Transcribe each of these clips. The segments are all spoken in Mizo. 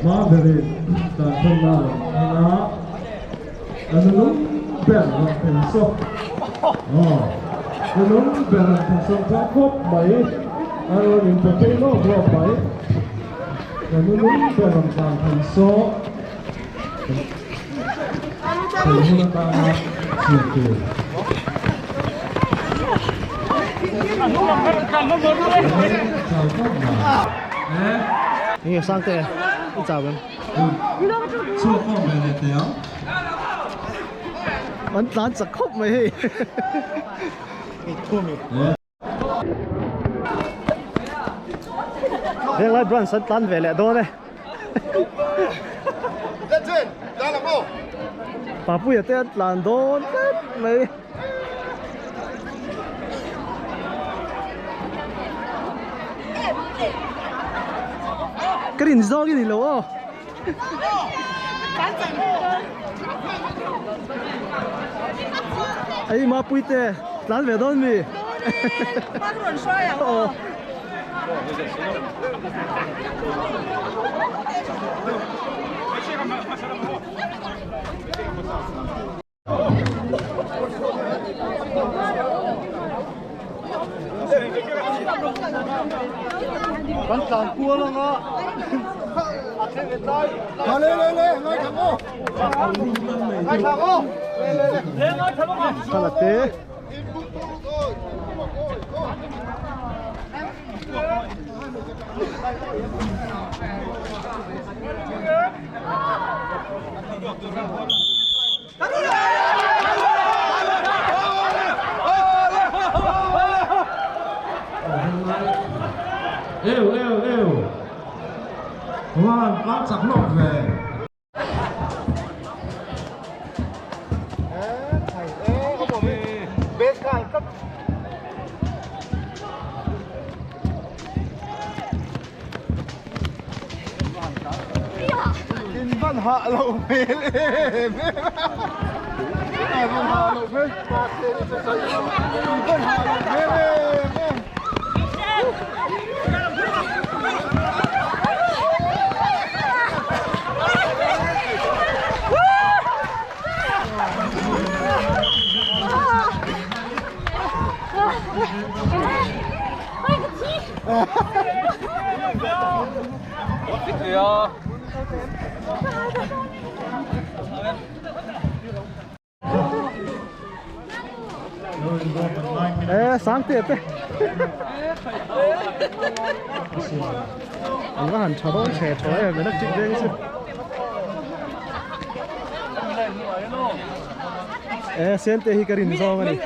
Hma berin tan thawnna a rawn thleng a, a nunung ber rawn thleng sawk nunung ber rawn thleng sawk tlang khawp mai a rawn inpe phei lawk lawk mai a nunung ber rawn tlan thleng sawk thei hun atana chhiar tur. Enge sang te i chau em? An tlan chak khawp mai hei. Venglai branch an tlan ve leh dawn e. Papuia te an tlan dawn tlat mai. Ka rin zawng i ni lo aw. Ei mapui te tlan ve dawn mi. Aw. Kan tlan kual anga Le le le ngai thang o ngai thang o le le le ngai thang o Thalate Eu eu eu Wan tlan chak hlawk ve. In van hah lo hmel em em a van hah lo hmel in van hah lo hmel em em. Ê, sáng tiệt đấy. Anh có hẳn chó đó chè chó em mới đắc chịu riêng chứ. Ê, sen te hi ka rin zawng ani.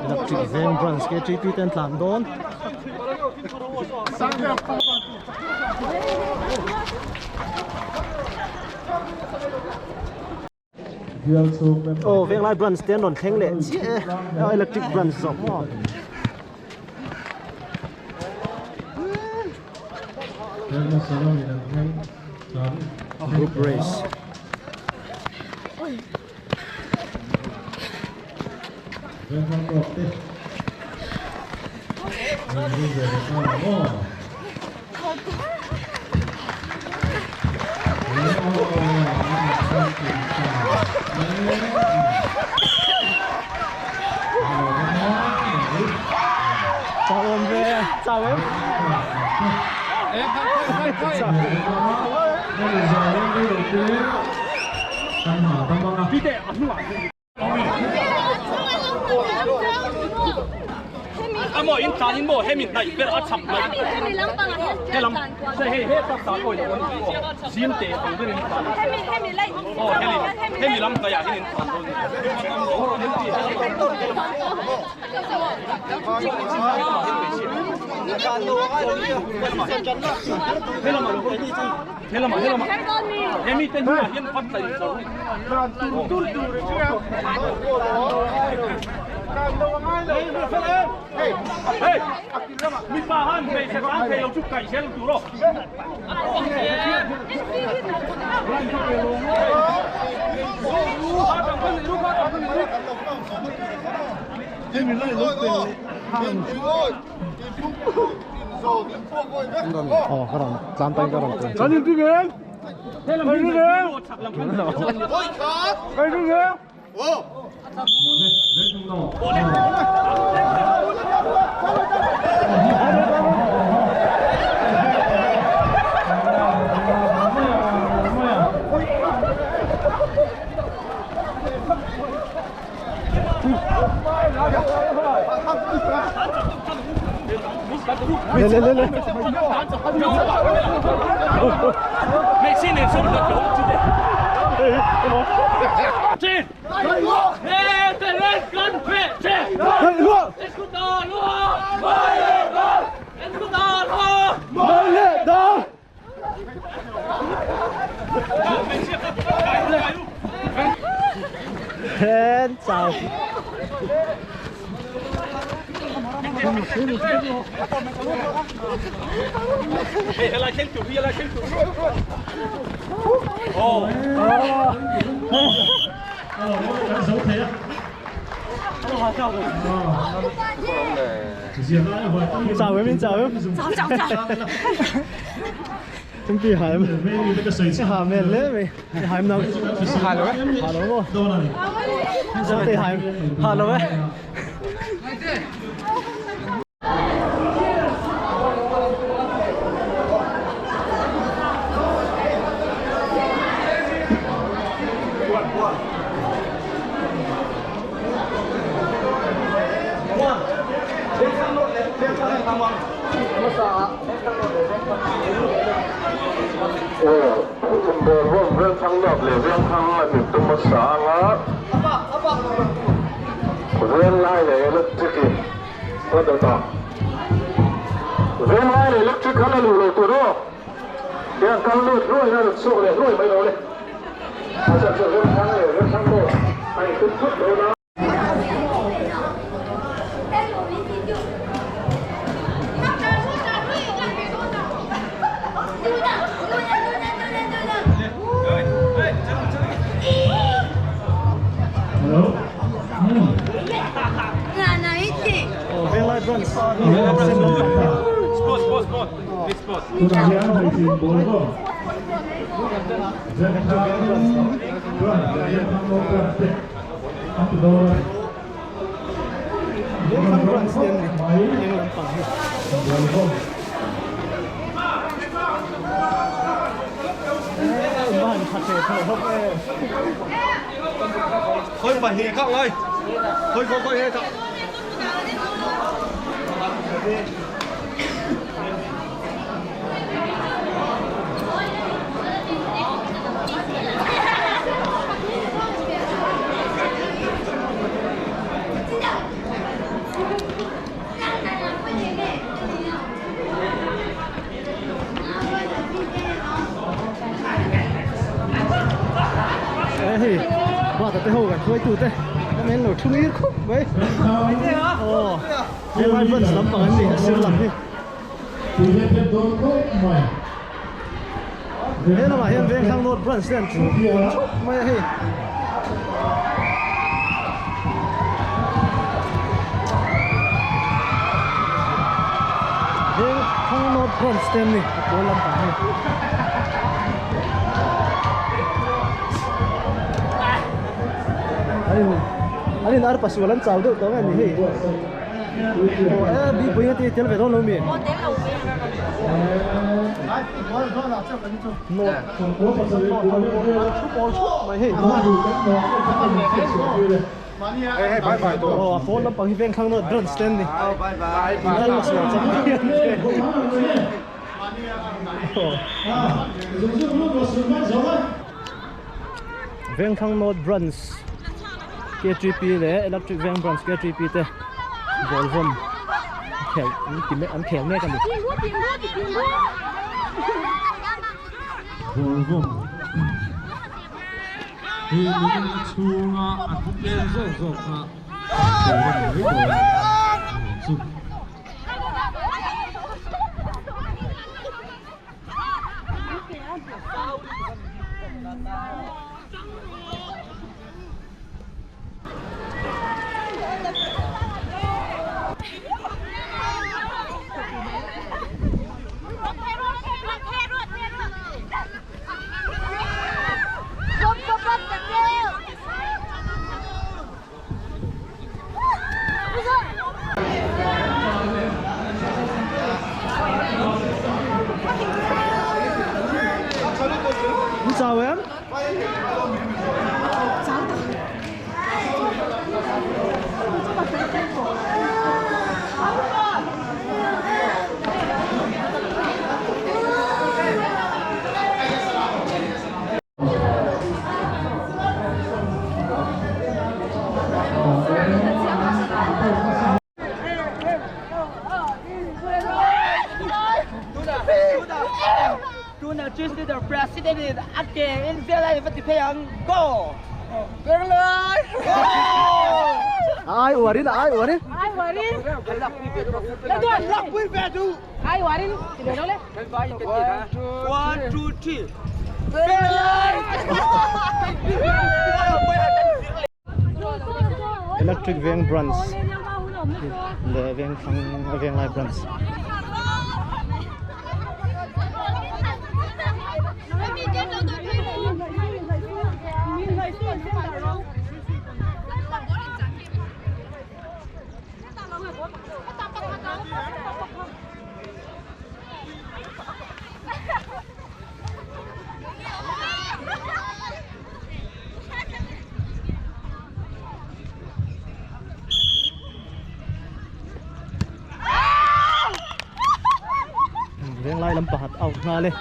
Electric veng branch KTP ten tlan dawn. Aw venglai branch te an rawn thleng leh chiah e electric branch zawk maw. Group race. Chau awm ve, chau em. Amo in tlan in maw hemi hnaih ber a chhak mai helam hei he tak tan awi lo ani zim te ang ber in tlan aw hemi hemi lam hnaih ah hian in tlan dawn helamah helamah hemi te hnungah hian vat tla in tlar Hey! Mipa han hmeichhe tlan thei lo chu kaih zel tur aw. Aw ka rawn tlan pahin ka rawn tlan. Le le le le. Hen chau. Chau em, chau em. Chau chau chau. Chúng pi hài em. Hà mệt lẽ mày. Hài em đâu? Hà đâu ấy? Hà đâu không? Sao tê hài Hà đâu ấy? Hei bata te ho kan hruai tu te men lo thu ngir khawp mai aw helai branch lampang an ni a sir lam hi he lamah hian Vengthlang North branch te an thu thup mai a hei. Vengthlang North branch te an ni a pawl lampang hi. An in an in ar pasual an chau deuh tawh nge ni hei. Aw e bipui nga ti tel ve dawn lo mi? Nawt thu pawl thup mai hei. Aw a pawl lampang hi veng thlang nawt branch te an ni. Lal sual champion te. Vengthlang North Branch KTP leh Electric Veng Branch KTP te ball vawn khel an ti mek an khel mek a ni. Ball vawn hi nimin chhunga a thu tlem zawk zawk kha an tur a ni mai dawn a ni chu. Chào em. Tuna Tuesday the president in a ke in vel ai va ti phei ang go Venglai Ai uarin ai uarin. Ai uarin. Lakpui ve du. Ai uarin. Ti le le. 1 2 3 Electric Veng Branch leh Vengthlang Venglai Branch. Venglai lam pakhat out nghal e.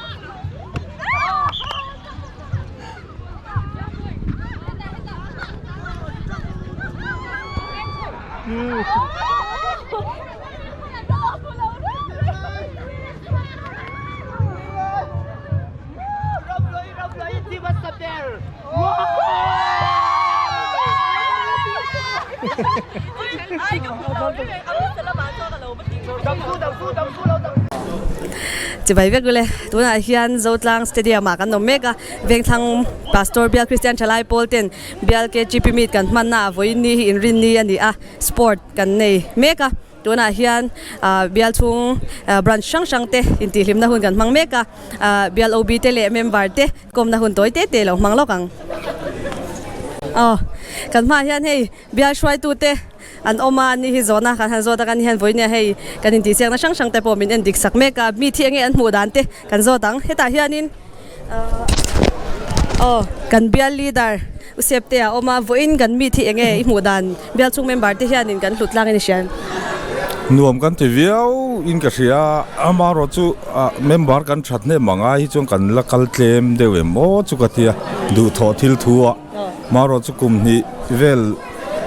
Chibai vek ule tunah hian Zotlang Stadium ah kan awm mek a Vengthlang Pastor Bial Christian Thalai Pawl ten Bial KGP meet kan hmanna ah vawiin ni hi inrinni a ni a sport kan nei mek a tunah hian ah bial chhung ah branch hrang hrang te intihhlimna hun kan hmang mek a ah bial OB te leh member te kawmna hun tawi te te lo hmang lawk ang aw kan hmaah hian hei bial hruaitu te an awm a ani hi zawhna kan han zawt a kan hian vawinia hei kan intihsiakna hrang hrang te pawh min en dik sak mek a mi thi enge an hmuh dan te kan zawt ang hetah hianin aw kan bial leader u sep te a awm a vawiin kan mi thi enge i hmuh dan bial chhung member te hianin kan hlut tlang in i hria em? Nuam kan ti viau in ka hria amaherawh chu ah member kan that hnem ang ai hi chuan kan la kal tlem deuh em aw chu ka tia duhthawh thil thu ah amaherawh chu kum hnih vel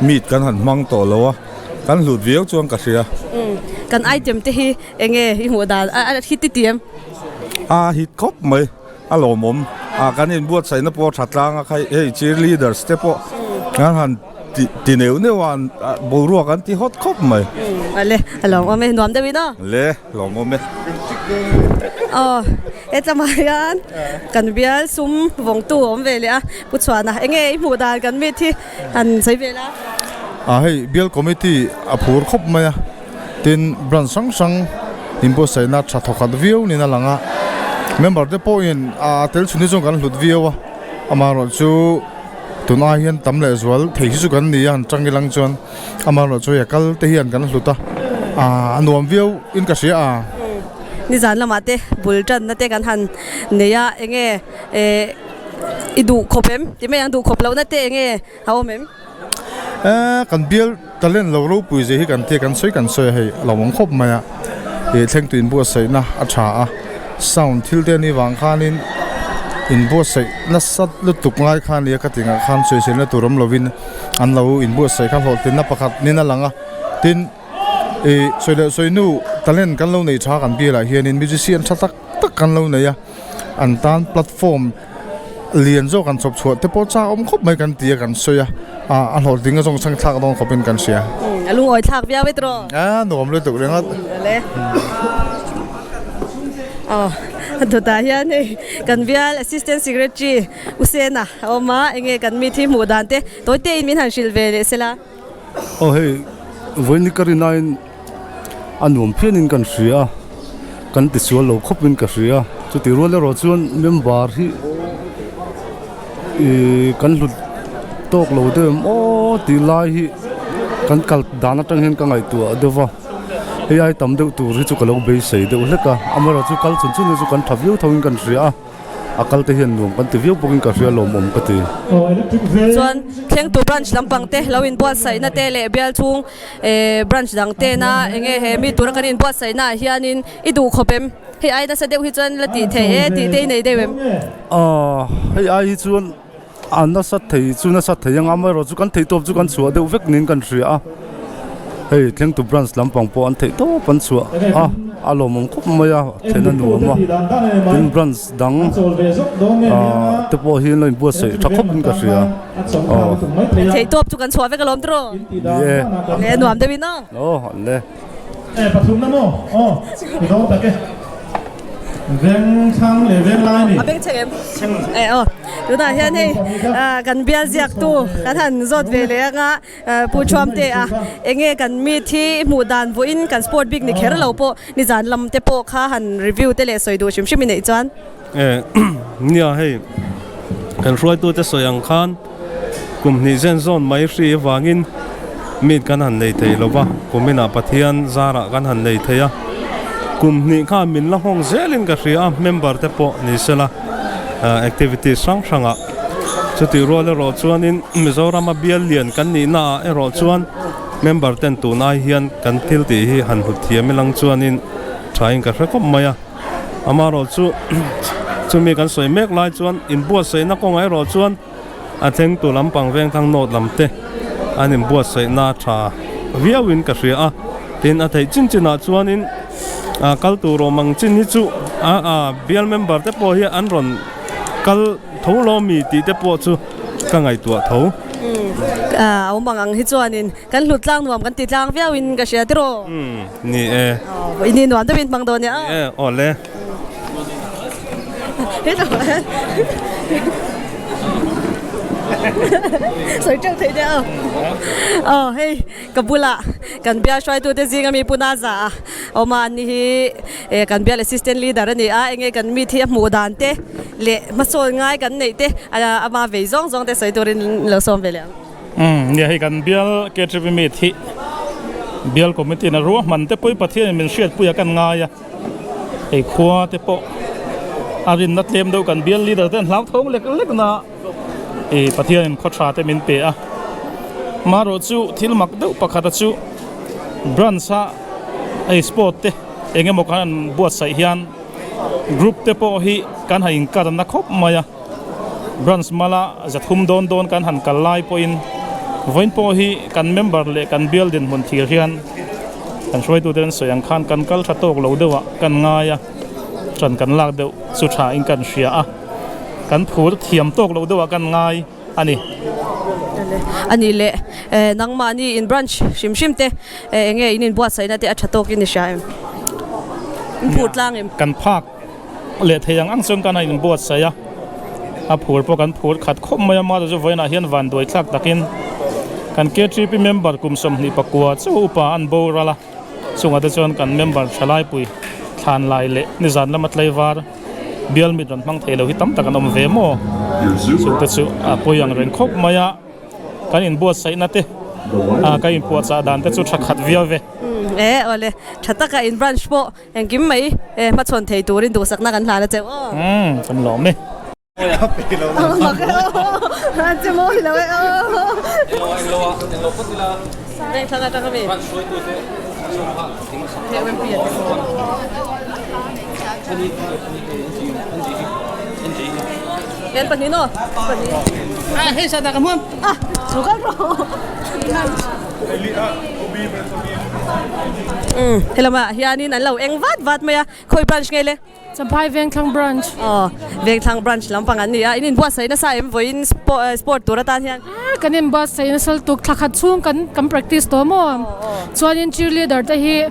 meet kan han hmang tawh lo a kan hlut viau chuan ka hria. Kan item te hi Enge i hmuh dan a a hit i ti em? A hit khawp mai, a lawmawm. A kan inbuatsaihna pawh a tha tlang a, khai hei cheerleaders te pawh an han ti ti neuh neuh a, boruak an ti hawt khawp mai. Ale, a lawmawm e, nuam deuh in aw. Le, lawmawm e. Aw, hetlama hian kan bial sum vawngtu a awm ve leh a, Pu Chhuana, enge i hmuh dan kan meet hi han sawi ve la? A hei bial committee a phur khawp mai a. Tin, branch hrang hrang inbuatsaihna tha thawkhat viau niin a lang a, member te pawhin a tel chhun hi chuan kan hlut viau a, amaherawhchu tun ai hian tam leh zual thei hi chu kan ni a, han tang ilang chuan amaherawhchu hei a kal te hian kan hlut a. A nuam viau in ka hria a. Nizan lamah te bul tanna te kan han nei a, enge i duh khawp em? Ti mai ang duh khawp lohna te enge a awm em? Kan bial talent lo ropui zia hi kan tia kan sawi kan sawi a hei a lo awm khawp mai a, ih thlengtu inbuatsaihna a tha a, sound thil te anih vang khanin inbuatsaih nasa lutuk ngai kha ania ka tih ngah khan sawiselna tur awm lovin an lo inbuatsaih kha hlawhtlinna pakhat nin a lang a, tin. Ih sawi leh sawi nu talent kan lo nei tha kan bialah hianin musician tha tak tak kan lo nei a an tan platform lian zawk an chhawp chhuah te pawh chak awm khawp mai kan ti a kan sawi a ah a hlawhtling a zawng chhang thlak dawn khawpin kan hria. A lungawi thlak viau e tiraw? A nuam lutuk ringawt. Awle. Aw a dawtah hian hei kan bial assistant secretary U Sena a awm a enge kan mi thi hmuh dan te tawi tein min han hrilh ve leh sela. Aw hei vawiin ka rinain a nuam phianin kan hria a, kan tisual lo khawpin ka hria a, chutih rual erawh chuan member hi ihh kan hlut tawk lo deuh em aw tih lai hi kan kal dan atang hian ka ngaihtuah deuh va, hei ai tam deuh tur hi chu ka lo beisei deuh hlek a, amaherawhchu kal chun chun hi chu kan tha viau tho in kan hria a. A kal te hian nuam kan ti viau bawkin ka hria lawmawm ka ti. Chuan thlengtu branch lampang te lo inbuatsaihna te leh bial chhung branch dang tena enge he mi tura kan inbuatsaihna ah hianin i duh khawp em? Hei ai nasa deuh hi chuan la tih theih e tih te i nei deuh em? Aw hei ai hi chuan A nasa thei chu nasa thei anga amaherawh chu kan theihtawp chu kan chhuah deuh vek niin kan hria a, hei thlengtu branch lampang pawh an theihtawp an chhuah a, a lawmawm khawp mai a, thlen a nuam a, tin branch dang ah te pawh hi an lo inbuatsaih tha khawpin ka hria aw. Theihtawp chu kan chhuah vek alawm tiraw? Ni e. Le nuam deuhin aw. Aw le. E pathumna maw? Aw, i dawn tak e. Veng thlang leh veng lai ni. A beng chheng em? E aw, tunah hian hei kan bial ziaktu kan han zawt ve leh anga Pu Thuamte a enge kan meet hi hmuh dan vawiin kan sport bik ni kher lo pawh nizan lam te pawh kha han review te leh sawi duh hrim hrim i neih chuan. E nia hei kan hruaitute sawi ang khan kum hnih zen zawn mai hri avangin meet kan han nei thei lo va, kuminah Pathian zarah kan han nei thei a, kum hnih khan min la nghawng zelin ka hria a, member te pawh ni sela activities hrang hrangah chutih rual erawh chuanin Mizorama bial lian kan nihnaah erawh chuan member ten tunai hian kan thil tih hi han hlut thiam ilang chuanin thain ka hre khawp mai a. Amaherawh chu chumi kan sawi mek lai chuan inbuatsaihna kawngah erawh chuan a thlengtu lampang vengthlang nawt lam te an inbuatsaihna tha viauin ka hria a, tin a theih chin chinah chuanin kal tur awm ang chin hi chu bial member te pawh hi an rawn kal tho lo mi tih te pawh chu ka ngaihtuah tho. A awm ang ang hi chuanin kan hlut tlang nuam kan ti tlang viauin ka hria tiraw? Ni e. Aw, ini nuam deuhin hmang dawn nia. Ni e, aw le. Sawi teuh theih nia aw. Aw hei ka bulah kan bial hruaitute zinga mi Puna za a awm a, ani hi eh kan bial assistant leader a ni a, enge kan meet hi a hmuh dan te leh hmasawn ngai kan neih te ama vei zawng zawng te sawi turin lo sawm ve leh ang. Umm nia hei kan bial KTV meet hi bial committee in a ruahman te pawh Pathian in min hriatpui a kan ngai a, hei khua te pawh a rinna tlem deuh kan bial leader te an hlau thawng lek lek na ih Pathian in khaw tha te min pe a, marawh chu thil mak deuh pakhat a chu branch a hei sport te eng emaw kan han buatsaih hian group te pawh hi kan han inkar na khawp mai a. Branch mala zathum dawn dawn kan han kal lai pawhin vawiin pawh hi kan member leh kan bial dinhmun thir hian kan hruaitute an sawi ang khan kan kal tha tawk lo deuhah kan ngai a, ṭan kan lak deuh chu thain kan hria a, kan phur thiam tawk lo deuhah kan ngai a ni. A nih leh nangmahni in branch hrim hrim te eng nge in inbuatsaihna te a tha tawkin i hria em? In phur tlang em? Kan phak leh thei ang ang chuan kan a inbuatsaih a, a phur pawh kan phur khat khawp mai a, mahse chu vawiinah hian vanduai thlak takin kan KTP member kum 24 chu upa an boral a, chungah te chuan kan member thalaipui thlan lai leh nizan lama tlaivar bial mit rawn hmang thei lo hi tam tak an awm ve maw? Chungte chu a pawi ang reng khawp mai a. Kan inbuatsaihna te, kan inpuahchah dan te chu tha khat viau ve. E awle tha taka in branch pawh engkim mai hmachhawn thei turin duhsakna kan hlan a cheu aw. Umm kan lawm e. Helamah hianin an lo eng vat vat mai a, khawi branch nge le? Champhai Vengthlang Branch. Aw, Vengthlang Branch lampang an ni a, in inbuatsaih nasa em vawiin sport tur atan hian? A, kan inbuatsaih nasa lutuk, thla khat chhung kan kan practice tawh maw? Chuanin cheerleader te hi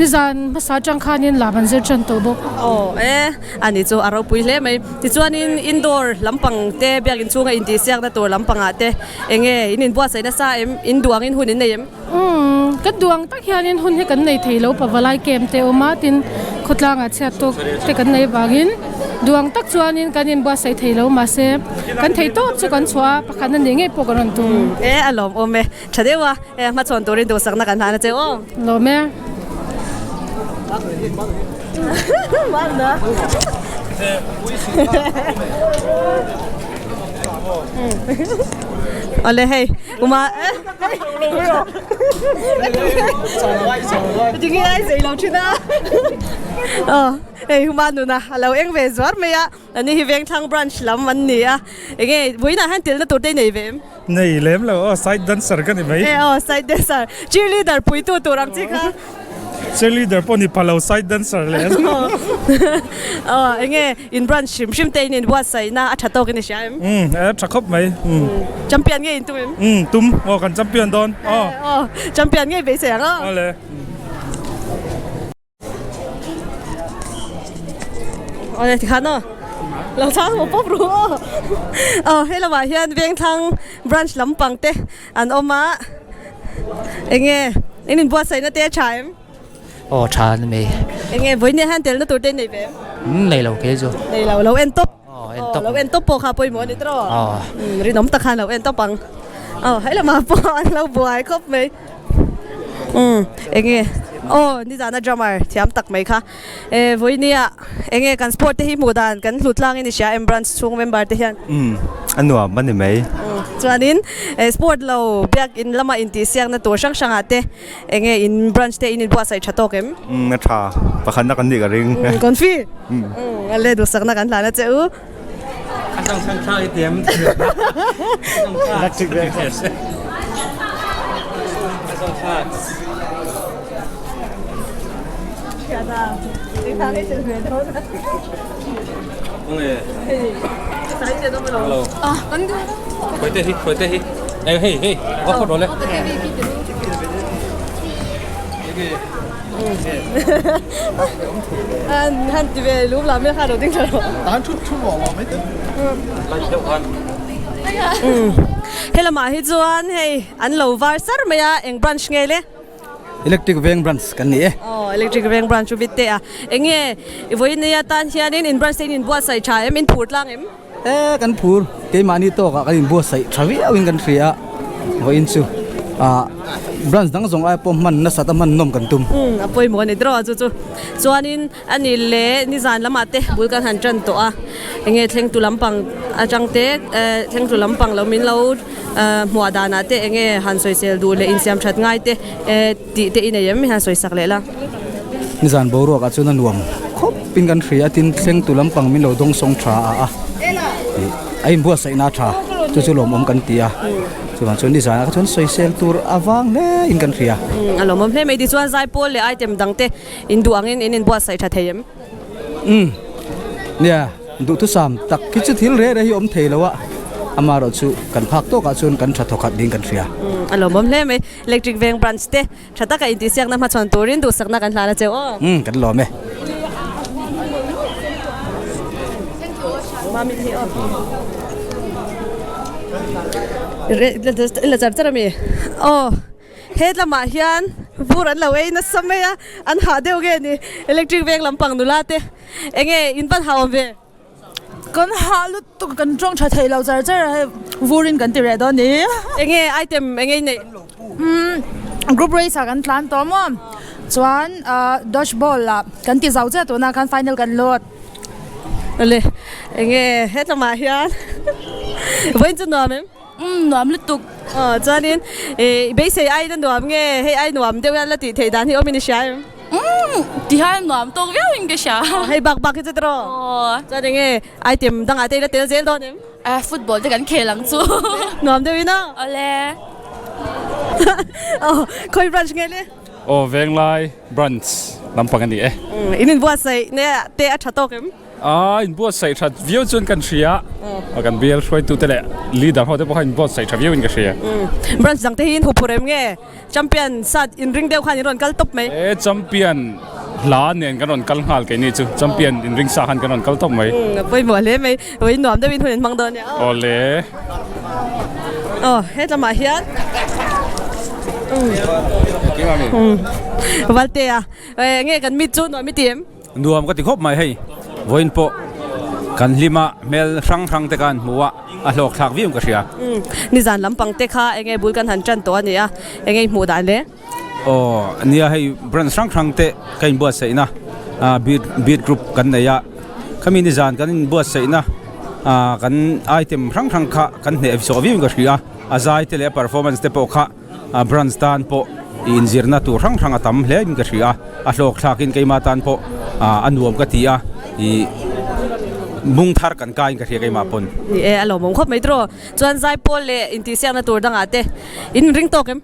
nizan hmasa atang khanin lam an zir tan tawh bawk. Aw, e, ani chu a ropui hle mai. Tichuanin indoor lampang te, biakin chhunga intihsiakna tur lampangah te eng nge in inbuatsaih nasa em? In duangin hun in nei em? Umm, ka duang tak hianin hun hi kan nei thei lo, pavalai camp te awm a, tin khawtlangah chhiat tawk te kan nei vangin duang tak chuanin kan inbuatsaih thei lo, mahse kan thei tawp chu kan chhuah a, pakhat na nih ngei pawh kan rawn tum. E, a lawmawm e, tha deuh a, e hmachhawn turin duhsakna kan hlan a che aw. Lawm e. Awle hei uma tinge ai zei lo thin a aw hei huma nuna a lo eng ve zuar mai a ani hi Vengthlang branch lam an ni a enge vawiinah hian telna tur te i nei ve em? Nei lem lo aw side dancer ka ni mai. E aw side dancer cheerleader puitu tur ang chi kha. Cheerleader pawh ni pha lo side dancer leh an. Aw enge in branch hrim hrim te in inbuatsaihna a tha tawk in i hria em? Umm a tha khawp mai. Champion nge in tum em? Umm tum aw kan champion dawn aw. Aw champion nge beisei ang aw. Awle. Awle tikhan aw lo chhang haw pawp ru aw. Aw he lamah hian Vengthlang branch lampang te an awm a enge in inbuatsaihna te a tha em? Aw tha a ni mai. Enge vawiin hian telna tur te nei ve em? Umm nei lo kei chu. Nei lo, lo en tawp. Aw en tawp. Lo en tawp pawh kha pawimawh a ni tawh. Aw. Rinawm tak khan lo en tawp ang. Aw he lamah pawh an lo buai khawp mai. Umm enge aw nizana drummer thiam tak mai kha. E vawinia enge kan sport te hi hmuh dan kan hlut tlangin i hria em branch chhung member te hian? Umm a nuam a ni mai. Chuanin sport lo biak in lama intihsiakna tur hrang hrangah te enge in branch te in inbuatsaih tha tawk em? Umm a tha pakhatna kan nih ka ring. Umm confi umm a le duhsakna kan hlan a che u. Helamah hi chuan hei an lo var sar mai a eng branch nge le? Electric Veng branch kan ni e. Aw Electric Veng branch chu bit teh a. Eng nge i vawiin nei atan hianin in branch te in inbuatsaih tha em? In phur tlang em? E kan phur. Keimahni tawkah kan inbuatsaih tha viauin kan hria a. Vawiin chu ah branch dang zawng ai pawh hman nasat a hman nawm kan tum. Umm a pawimawh a ni tawh a chu chu. Chuanin A ni le, nizan lamah te bul kan han tan tawh a, enge thlengtu lampang atang te thlengtu lampang lo min lo hmuah danah te enge han sawisel duh leh insiam that ngai te tih te i nei em han sawisak leh la. Nizan boruakah chuan a nuam khawp in kan hria a, tin thlengtu lampang min lo dawngsawng tha a a, a inbuatsaihna a tha, chu chu lawmawm kan ti a. Chuvang chuan nizanah kha chuan sawisel tur a vang hle in kan hria. A lawmawm hle mai, tichuan zaipawl leh item dang te In duh angin in inbuatsaih tha thei em? Umm. Nia, duhthusam tak hi chu thil reh reh hi awm thei lo a, amaherawh chu kan phak tawkah chuan kan tha thawkhat ding kan hria. Umm, a lawmawm hle mai. Electric Veng Branch te tha taka intihsiakna hmachhawn turin duhsakna kan hlan a cheu aw. Umm, kan lawm e. La char char ami? Aw. He lamah hian vur an lo ei nasa mai a, an hah deuh nge ni electric veng lampang nula te enge in van hah awm ve? Kan hah lutuk kan tawng tha thei lo char char a hei vurin kan ti reh dawn ni. Enge item enge i neih? Umm Group race ah kan tlan tawh maw chuan dodge ball ah kan ti zo chiah tunah khan final kan lut. Awle enge hetlama hian vawiin chu nuam em? Umm nuam lutuk. Aw chuanin i beisei aiin a nuam nge hei ai nuam deuh hian la tih theih dan hi awmin i hria em? Umm tihian nuam tawk viau in ka hria. Hei bak bak hi chu tiraw? Aw. Chuan enge item dangah te i la tel zel dawn em? Eh football te kan khel ang chu. Nuam deuh in a. Awle. Aw khawi branch nge le? Aw Venglai branch lampang a ni e. In inbuatsaih ne te a tha tawk em? A inbuatsaih that viau chuan kan hria. Kan bial hruaitute leh leader ho te pawh kha inbuatsaih tha viauin ka hria. Branch dang te hi in huphurh em nge? Champion sat in ring deuh khan in rawn kal tawp mai. E champion hla nen kan rawn kal nghal keini chu champion in ring sa khan kan rawn kal tawp mai. A pawimawh hle mai. Aw in nuam deuh in hun in hmang dawn nia. Awle. Aw hetlamah hian Valtea enge kan meet chu nuam i ti em? Nuam ka ti khawp mai hei, vawiin pawh kan hlim a, hmel hrang hrang te khan hmu a, a hlawk thlak viau in ka hria. Nizan lampang te kha enge bul kan han tan tawh a ni a, enge i hmuh dan le? Aw nia hei branch hrang hrang te ka inbuatsaihna beat beat group kan nei a, khami nizan kan inbuatsaihna kan item hrang hrang kha kan hneh zawh viau in ka hria, a zai te leh a performance te pawh kha. Branch tan pawh i inzirna tur hrang hrang a tam hle in ka hria a, a hlawk thlakin keimah tan pawh a nuam ka ti a, i bung thar kan kai in ka hria keimah pawn. Ni e, a lawmawm khawp mai tiraw. Chuan Zaipawl leh intihsiakna tur dangah te in inring tawk em?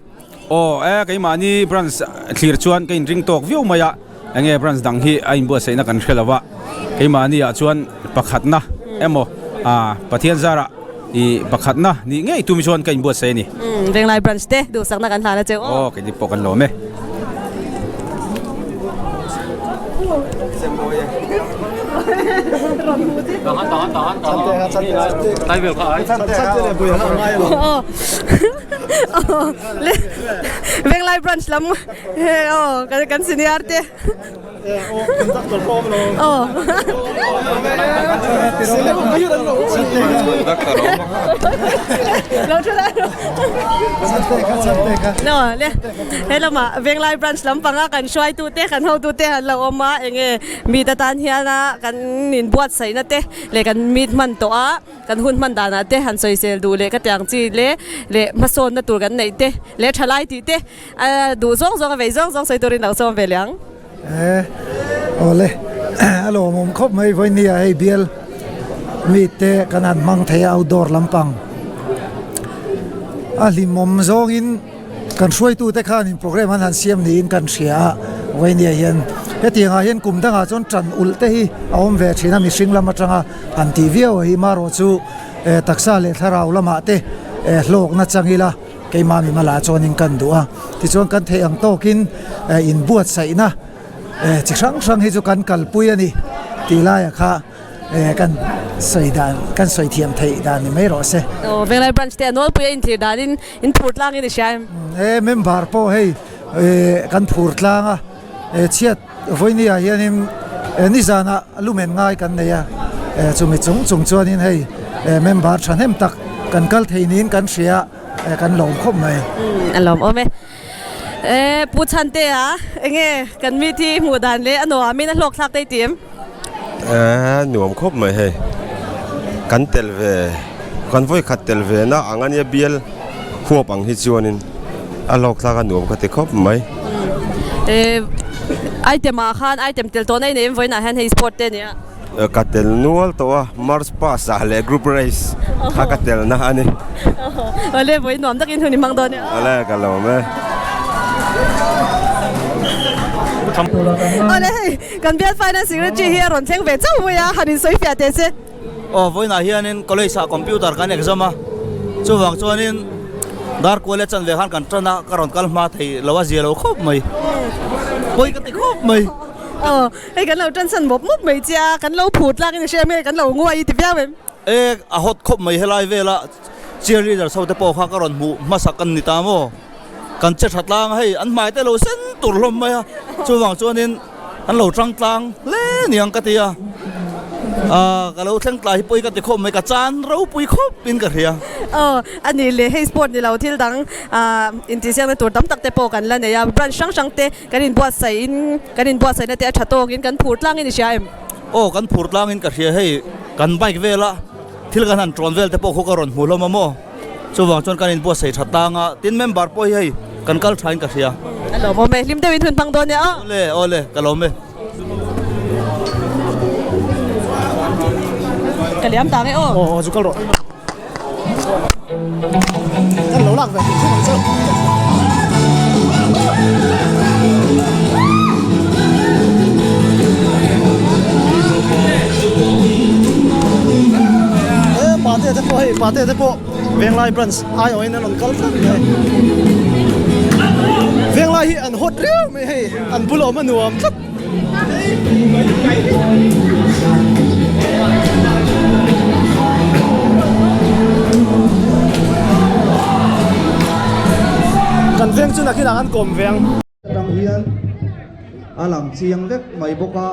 Aw e, keimahni branch thlir chuan ka inring tawk viau mai a, enge branch dang hi a inbuatsaihna kan hre lo a, keimahni ah chuan pakhatna emaw Pathian zarah i pakhatna nih ngei tum chuan ka inbuatsaih a ni. Umm Venglai branch te duhsakna kan hlan a cheu aw. Aw keini pawh kan lawm e. Venglai branch lam He aw kan kan senior te. Aw. Lo thu lai. No le he lama Venglai branch lampanga kan hruaitu te kan hotu te an lo awm a enge meet atan hiana kan inbuatsaihna te leh kan meet hman tawh a. Kan hun hman danah te han sawisel duh leh ka ti ang chi le leh hmasawnna tur kan neih te leh thalai tih te a duh zawng zawng a vei zawng zawng sawi turin lo sawm ve leh ang. E awle a lawmawm khawp mai vawinia hei bial mite kan han hmang thei a outdoor lampang a hlimawm zawngin Kan hruaitute khanin programme an han siam niin kan hria a, Vainia hian hetiangah hian kum dangah chuan tan ulh te hi a awm ve thin a, mihring lam atanga han tih viau a hi marawh chu taksa leh thlarau lamah te hlawkna chang ila keimah mimala chuanin kan duh a, tichuan kan theih ang tawkin inbuatsaihna chi hrang hrang hi chu kan kalpui a ni tih laiah kha. Kan sawi dan, kan sawi thiam theih dan ni mai rawh se. Aw, Venglai Branch te a nawlpui a inthlir danin in phur tlang in i hria em? E, member pawh hei kan phur tlang a, chhiat vawinia hianin nizanah lumen ngai kan nei a, chumi chung chung chuanin hei member thahnem tak kan kal thei niin kan hria a, kan lawm khawp mai. A lawmawm e. E, Pu Chhantea, enge kan meet hi hmuh dan leh a nuamin a hlawk thlak te i ti em? E, nuam khawp mai hei. Kan tel ve, kan vawi khat tel ve na ang ania bial huap ang hi chuanin a hlawk thlak a nuam ka ti khawp mai. E, item ah khan item tel tawh na i nei em vawiinah hian hei sport te a nia. Ka tel nual tawh a, March pass ah leh group race kha ka tel na a ni. Awle vawi nuam takin hun i hmang dawn e. Awle ka lawm e. Awle hei kan bial finance secretary hi a rawn thleng ve chauh mai a, han insawi fiah teh che. Aw vawiinah hianin college ah computer kan exam a, chuvang chuanin dar kual leh chanve khan kan tan a, ka rawn kal hma thei lo a zia lo khawp mai, pawi ka ti khawp mai. Aw. Hei kan lo tan san mawp mawp mai che a, kan lo phut lak in a hria mai, kan lo nguai i ti viau em? E, a hot khawp mai helai vela cheerleaders ho te pawh kha ka rawn hmuh hmasak an ni ta maw? Kan che tha tlang a hei, an hmai te lo sen tur hlawm mai a, chuvang chuanin an lo tang tlang hle niang ka ti a, ah ka lo thleng tlai hi pawi ka ti khawp mai, ka chan ropui khawp in ka hria. Aw a nih leh hei sport ni lo thil dang ah intihsiakna tur tam tak te pawh kan la nei a, branch hrang hrang te kan inbuatsaih in kan inbuatsaihna te a tha tawkin kan phur tlangin i hria em? Aw kan phur tlangin ka hria hei kan bike vela thil kan han tawn vel te pawh khu ka rawn hmu hlawm a maw chuvang chuan kan inbuatsaih tha tlang a tin member pawh hi hei kan kal thain ka hria. A lawmawm e, hlim deuhin hun hmang dawn nia aw. Awle awle ka lawm e. Ka liam ta nge aw. Aw aw chu kal rawh. Kan lo lak ve tih thung ang chu. E pate te pawh hei pate te pawh Venglai branch aiawhin an rawn kal tlat mai. Venglai hi an hot riau mai hei an bul awm a nuam tlat. Kan veng chu nakinah an kawm veng. Atang hian a lang chiang vek mai bawk a,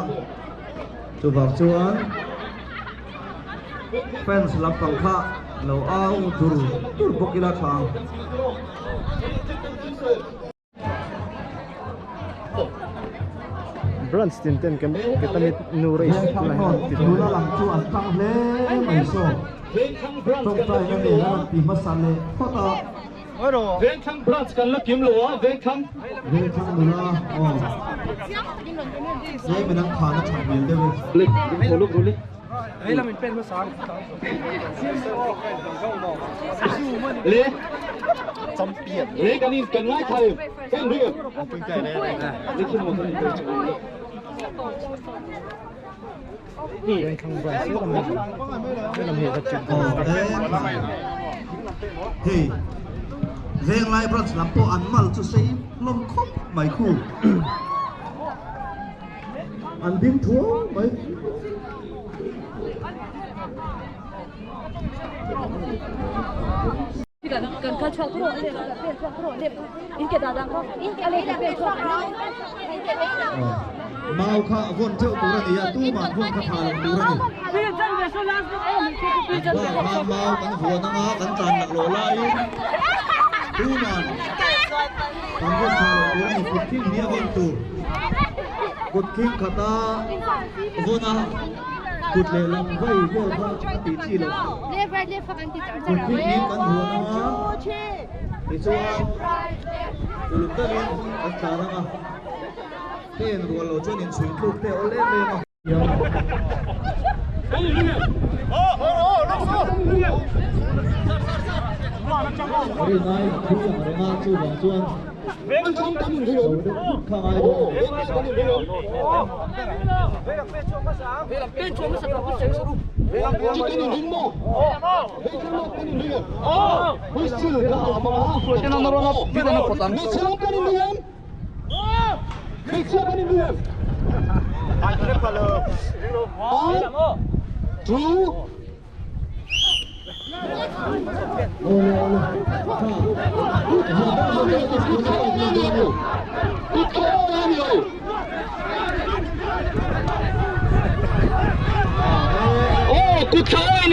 chuvang chuan fans lampang kha lo au dur dur bawk ila tha ang. Branch tin ten kem ketamit nu race tunah hian an ti dawn. Nula lam chu an tang hle mai saw. Tawngtai na nen a rawn ti hmasa leh phawt a. Vengthlang branch kan la kim lo a, Vengthlang. Vengthlang nula aw. Tlem in an khana that hmel deuh e. Le Le kan in kan ngai thai kan ri Hei Venglai branch lam pawh an mal chu sei hlawm khawp mai khu. An ding thuau mai. Mau kha vawn theuh tur a ni a, tumah vawn kha tha lo tur a ni. Bak kha mau kan vuan anga kan tlan laklawh laiin tuman kan vawn tha lo tur a ni, kut khing hi a vawn tur. Kut khing khata vawn a kut lehlam vai vel kha a tih chi loh. Kut khing hi kan vuan anga tichuan uluk deuhin kan tlan anga pen rual lo chuan inchhui tluk te a awl em em a. Rinai a thui ang reng a chuvang chuan lo deuh thut kha ngai dawn a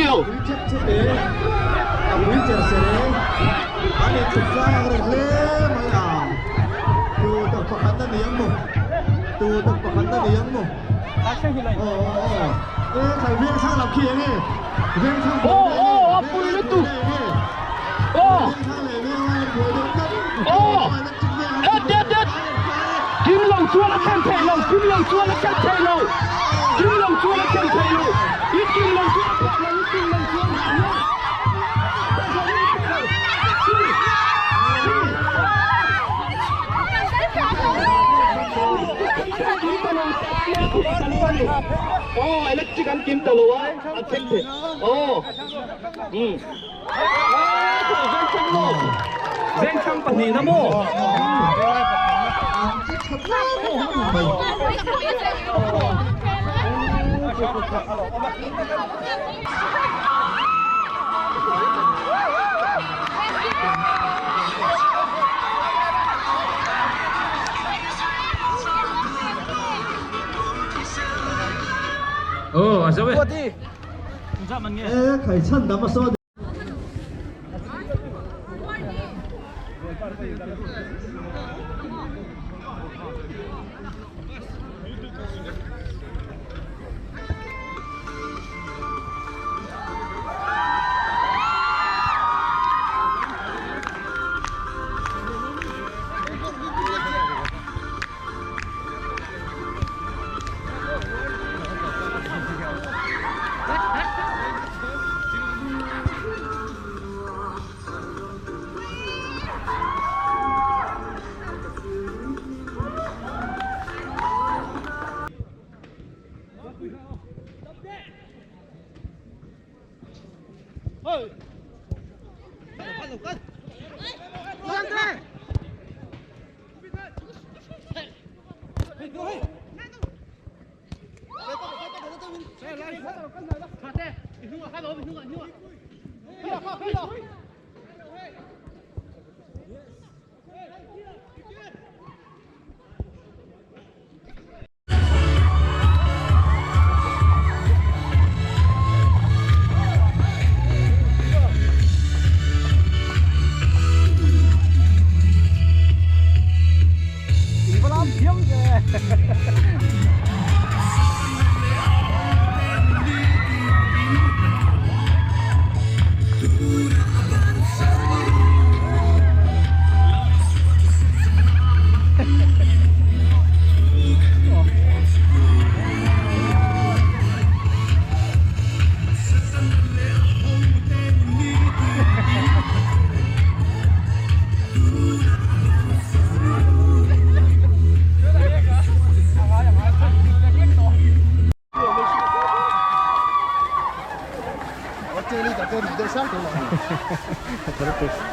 ni.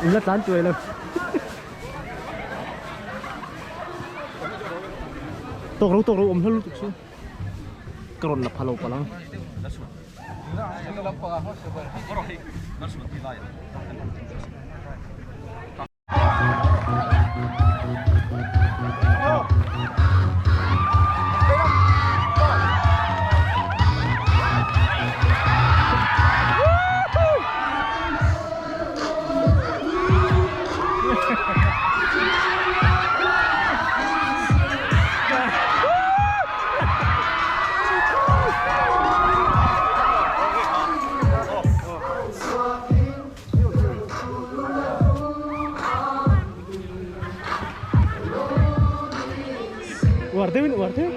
In la tlan tuai lo. Tawk ro tawk ro awm hla lutuk chu ka rawn la pha lo palh ang. Uar deuhin uar deuh.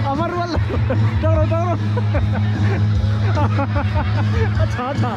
A va rual lo tang ro tang ro a tha a tha.